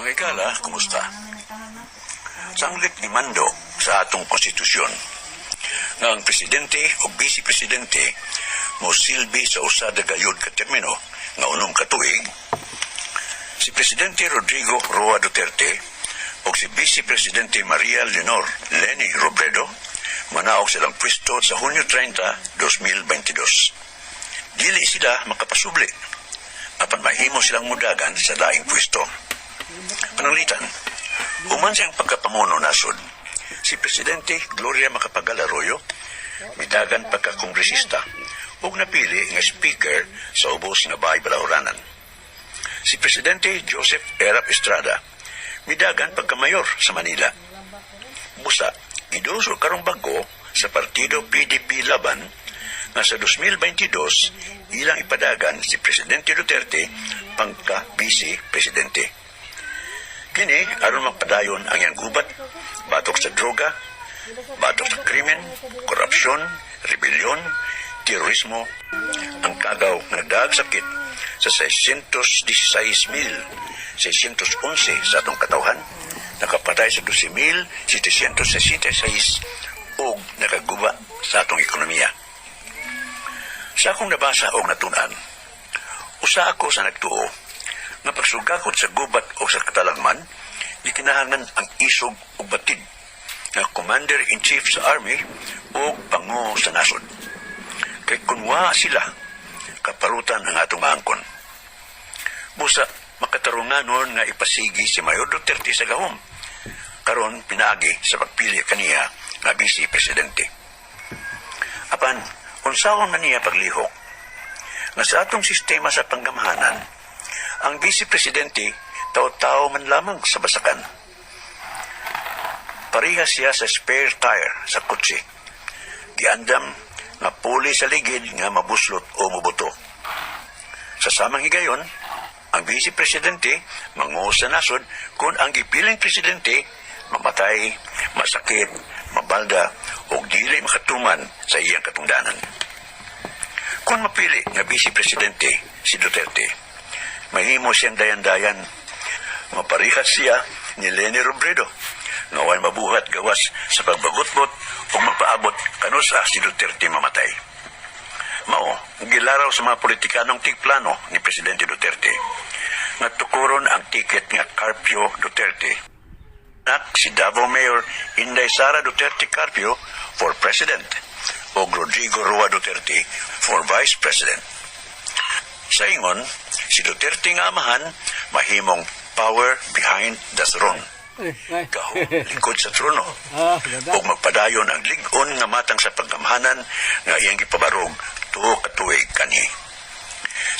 Mga higala, kumusta? Sanglit ni mando sa atong konstitusyon nga ang presidente o vice-presidente mo silbi sa usa gayud ka termino nga 6 ka tuig, si Presidente Rodrigo Roa Duterte o si Vice Presidente Maria Leonor Leni Robredo manaog silang pwesto sa Hunyo 30, 2022. Dili sila makapasubli apan mahimo silang mudagan sa laing pwesto. Pananglitan, human siyang pagkapamuno nasod, si Presidente Gloria Macapagal Arroyo midagan pagkakongresista ug napili nga speaker sa ubos nga bahay balahuranan. Si Presidente Joseph Erap Estrada midagan pagkamayor sa Manila. Busa, giduso karong bag-o sa partido PDP Laban nga sa 2022 ilang ipadagan si Presidente Duterte pangka vice presidente. Kini aron magpadayon ang iyang gubat batok sa droga, batok sa krimen, korupsyon, rebelyon, terorismo, ang kagaw nga nagdagsakit sa 616,611 sa atong katawhan, nakapatay sa 12,766 ug nakaguba sa atong ekonomiya. Sa akong nabasa og natun-an, usa ako sa nagtuo nga pagsugakot sa gubat o sa katalangman, gikinahanglan ang isog ug batid nga commander-in-chief sa army o pango sa nasod. Kay kun wa sila, kaparutan ang atong maangkon. Busa, makatarunganon nga ipasigi si Mayor Duterte sa gahom. Karon pinaagi sa pagpili kaniya nga vice presidente. Apan, unsaon man niya paglihok nga sa atong sistema sa panggamhanan, ang vice presidente tao-tao man lamang sa basakan. Pareha siya sa spare tire sa kotse. Giandam nga puli sa ligid nga mabuslot o mubuto. Sa samang higayon, ang vice presidente manguo sa nasod kung ang gipiling presidente mamatay, masakit, mabalda o dili makatuman sa iyang katungdanan. Kung mapili nga vice presidente si Duterte, mahimo siyang dayan-dayan. Maparihas siya ni Leni Robredo nga way mabuhat gawas sa pagbagutbot o magpaabot kanusa si Duterte mamatay. Mao, gilaraw sa mga politikanong tigplano ni Presidente Duterte nga tukuron ang tiket nga Carpio Duterte. Anak si Davao Mayor Inday Sara Duterte Carpio for President o Rodrigo Roa Duterte for Vice President. Sa ingon, si Duterte nga amahan mahimong power behind the throne. Ay, ay. Gahom likod sa trono. Ah, ganda. Ug magpadayon ang lig-on nga matang sa paggamhanan nga iyang gipabarog tuo ka tuig kani.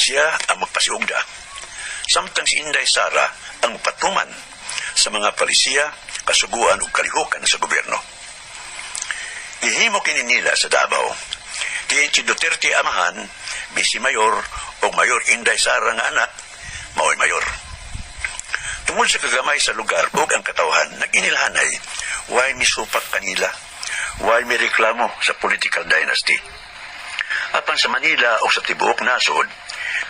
Siya ang magpasiugda. Samtang si Inday Sara ang patuman sa mga palisiya, kasuguan ug kalihukan sa gobyerno. Gihimo kini nila sa Davao. Diin si Duterte amahan, vice mayor o Mayor Inday Sara nga anak, mao'y mayor. Tungod sa kagamay sa lugar ug ang katawhan nag-inilhanay, way misupak kanila, way mi reklamo sa political dynasty. Apan sa Manila o sa tibuok nasod,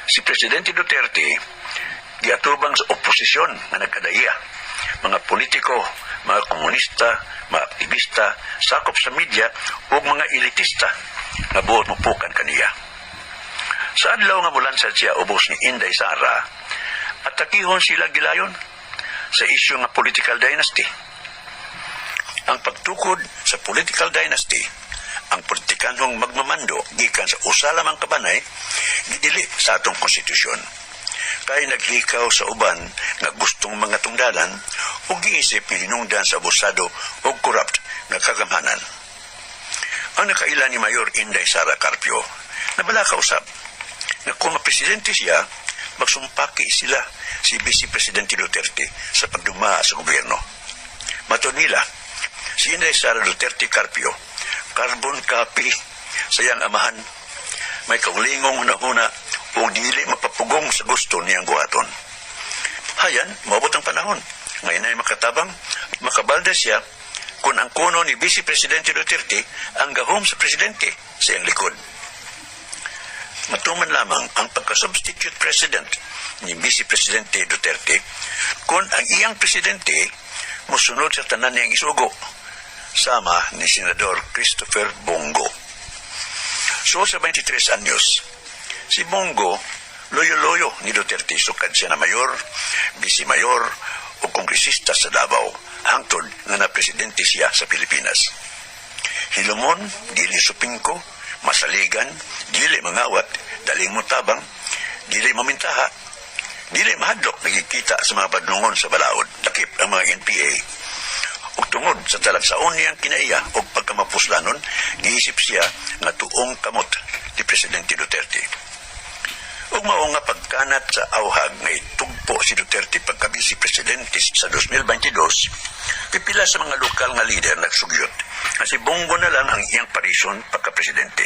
si Presidente Duterte giatubang sa oposisyon nga nagkadaiya. Mga politiko, mga komunista, mga aktivista, sakop sa media ug mga elitista nga buot mopukan kaniya. Sa adlaw nga mulansad siya ubos ni Inday Sara, atakihon sila gilayon sa isyu nga political dynasty. Ang pagtukod sa political dynasty, ang politikanhong magmamando gikan sa usa lamang ka banay, gidili sa atong konstitusyon. Kay naghikaw sa uban nga gustong mga tungdalan ug giisip nga hinungdan sa abusado o corrupt nga kagamhanan. Ang nakaila ni Mayor Inday Sara Carpio, nabalaka usab na kung mapresidente siya, magsumpaki sila si Vice Presidente Duterte sa pagduma sa gobyerno. Matod nila, si Inday Sara Duterte Carpio, carbon copy sa iyang amahan, may kaulingong hunahuna o dili mapapugong sa gusto niyang buhaton. Hayan, maabot ang panahon. Ngayon ay makatabang, makabalda siya kung ang kuno ni Vice Presidente Duterte ang gahom sa presidente sa iyang likod. Matuman lamang ang pagka-substitute president ni Vice Presidente Duterte kung ang iyang presidente musunod sa tanan niyang isugo, sama ni Senador Christopher Bong Go. So sa 23 anyos, si Bong Go loyo-loyo ni Duterte sukad siya na mayor, vice mayor o kongresista sa Davao hangtod nga na presidente siya sa Pilipinas. Hilumon, dili supingko, masaligan, dili mangawat, daling motabang, dili mamintaha, dili mahadlok nagkikita sa mga badlungon sa balaod, lakip ang mga NPA. Ug tungod sa talagsaon niyang kinaiya og pagkamapuslanon, giisip siya nga tuong kamot ni Presidente Duterte. Ug mao nga pagkanat sa awhag nga itugpo si Duterte pagka-vice presidente sa 2022, pipila sa mga lokal nga lider nagsugyot nga si Bong Go na lang ang iyang parison pagka-presidente.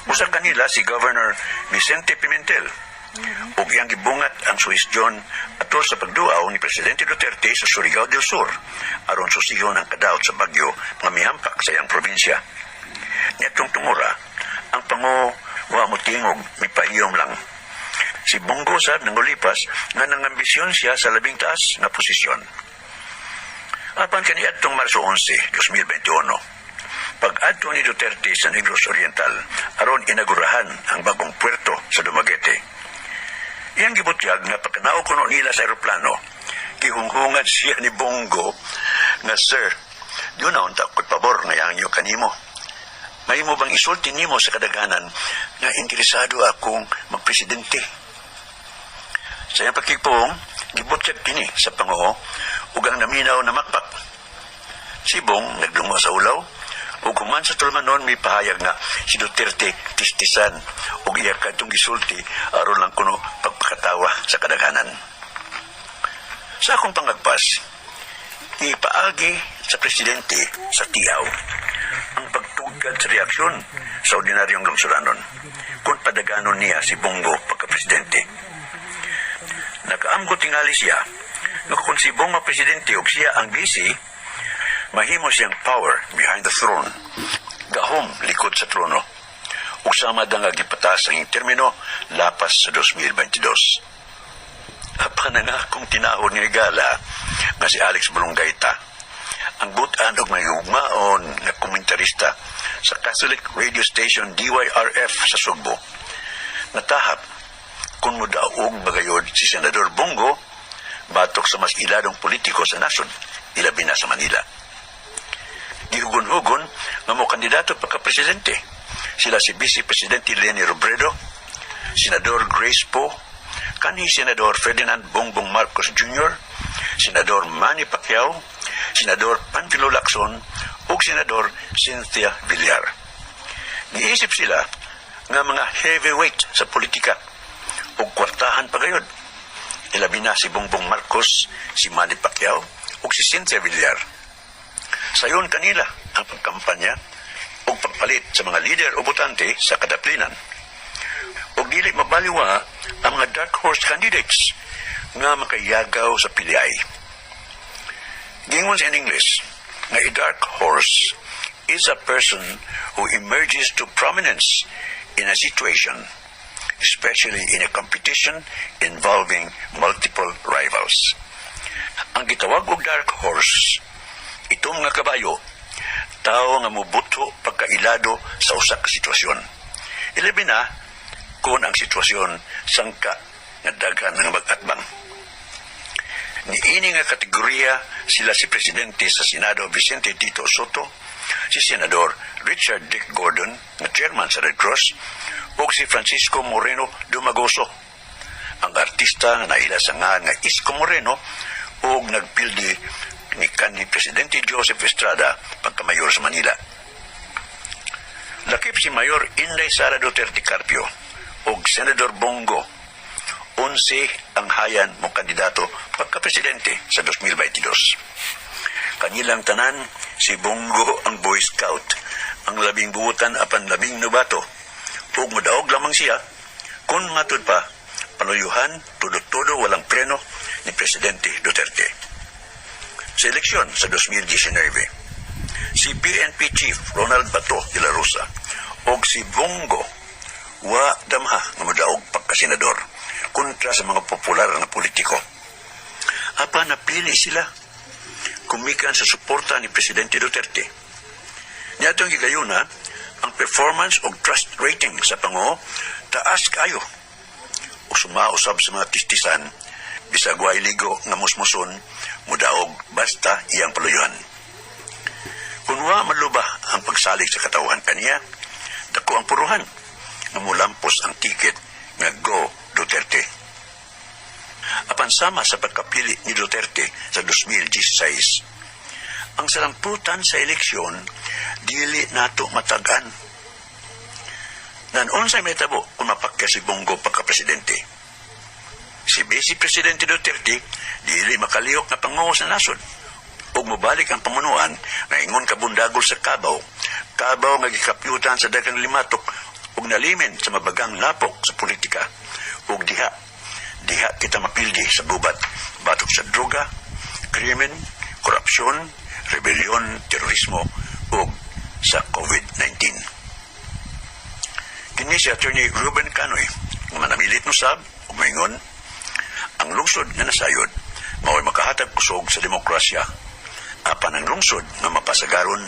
Usa kanila si Governor Vicente Pimentel ug iyang gibungat ang suhestyon atol sa pagduaw ni Presidente Duterte sa Surigao del Sur aron susihon ang kadaot sa bagyo nga mihampak sa iyang probinsya. Niadtong tungura, ang pango wa mo tingog, mipaiyom lang. Si Bong Go sad nangulipas nga nangambisyon siya sa labing taas nga posisyon. Apan kaniadtong Marso 11, 2021, pag-adto ni Duterte sa Negros Oriental aron inagurahan ang bagong puerto sa Dumaguete. Iyang gibutyag nga pagkanaog kuno nila sa eroplano, gihunghungad siya ni Bong Go nga, "Sir, duna unta ko'y pabor nga yangyo kanimo. Mahimo bang isulti nimo sa kadaghanan nga interesado akong magpresidente?" Sa iyang pakigpuong, gibutyag kini sa panguo ug ang naminaw namakpak. Si Bong nagdungo sa ulaw ug human sa tulumanon may pahayag nga si Duterte tistisan ug iya kadtong gisulti aron lang kuno pagpakatawa sa kadaghanan. Sa akong pangagpas, ipaagi sa presidente sa tiyaw ang pagtugad sa reaksyon sa ordinaryong lungsuranon kung padaganon niya si Bong Go pagka-presidente. Nakaamgo tingali siya nga kung si Bong presidente ug siya ang vice, mahimo siyang power behind the throne, gahom likod sa trono. Ug sama da nga gipatas ang termino lapas sa 2022. Apan na nga kung tinahod nga higala nga si Alex Bolongaita, ang butan og mahigugmaon nga komentarista sa Catholic radio station DYRF sa Sugbo, natahap kung mudaog bagayod si Senador Bong Go batok sa mas iladong politiko sa nasod, ilabi na sa Manila. Gihugon-hugon nga mo kandidato pagka-presidente sila si Vice Presidente Leni Robredo, Senador Grace Poe, kanhi Senador Ferdinand Bongbong Marcos Jr., Senador Manny Pacquiao, Senador Panfilo Lacson, ug Senador Cynthia Villar. Giisip sila nga mga heavyweight sa politika ug kwartahan pa gayod. Ilabi na si Bongbong Marcos, si Manny Pacquiao ug si Cynthia Villar. Sayon kanila ang pagkampanya ug pagpalit sa mga lider o botante sa kadaplinan. Ug dili mabaliwa ang mga dark horse candidates nga makayagaw sa pilay. Gingon sa in English nga a dark horse is a person who emerges to prominence in a situation, especially in a competition involving multiple rivals. Ang gitawag og dark horse, itong nga kabayo, tao nga mubuto pagkailado sa usa ka sitwasyon. Ilabi na kung ang sitwasyon sangka nga daghan nga mag-atbang. Niini nga kategorya sila si Presidente sa Senado Vicente Tito Sotto, si Senador Richard Dick Gordon nga chairman sa Red Cross, ug si Francisco Moreno Domagoso, ang artista nga naila sa ngalan nga Isko Moreno ug nagpildi ni kanhi Presidente Joseph Estrada pagkamayor sa Manila. Lakip si Mayor Inday Sara Duterte Carpio ug Senador Bong Go, 11 ang hayan mo kandidato pagka-presidente sa 2022. Kanilang tanan, si Bong Go ang Boy Scout, ang labing buutan apan labing nobato. Ug modaog lamang siya, kung matud pa, panuyuhan, tudo-tudo walang preno ni Presidente Duterte. Sa eleksyon sa 2019, si PNP Chief Ronald Bato de la Rosa ug si Bong Go Wa damha nga modaog pagkasenador kontra sa mga popular nga politiko. Apan napili sila kumikan sa suporta ni Presidente Duterte. Niadtong higayuna, ang performance o trust rating sa pangulo taas kayo. O sumausab sa mga tistisan, bisag way ligo nga musmuson, mudaog basta iyang paluyuhan. Kung wa maluba ang pagsalig sa katawhan kaniya, dako ang puruhan nga mulampos ang tiket nga Go Duterte. Apan sama sa pagkapili ni Duterte sa 2016, ang salamputan sa eleksyon dili nato matag-an. Nan unsay mahitabo kung mapakya si Bong Go pagka-presidente? Si Vice Presidente Duterte dili makalihok nga pangulo sa nasod ug mobalik ang pamunuan nga ingon kabundagol sa kabaw, kabaw nga gikapyutan sa daghang limatok ug nalimen sa mabagang napok sa politika. Ug diha diha kita mapildi sa gubat batok sa droga, krimen, korupsyon, rebelyon, terorismo ug sa COVID-19. Kini si Attorney Ruben Canoy nga manamilit no sab ug maingon ang lungsod nga nasayod mao'y makahatag kusog sa demokrasya, apan ang lungsod nga mapasagaron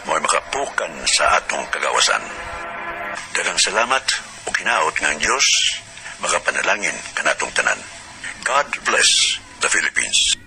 mao'y makapukan sa atong kagawasan. Daghang salamat ug hinaot nga ang Dios makapanalangin kanatong tanan. God bless the Philippines.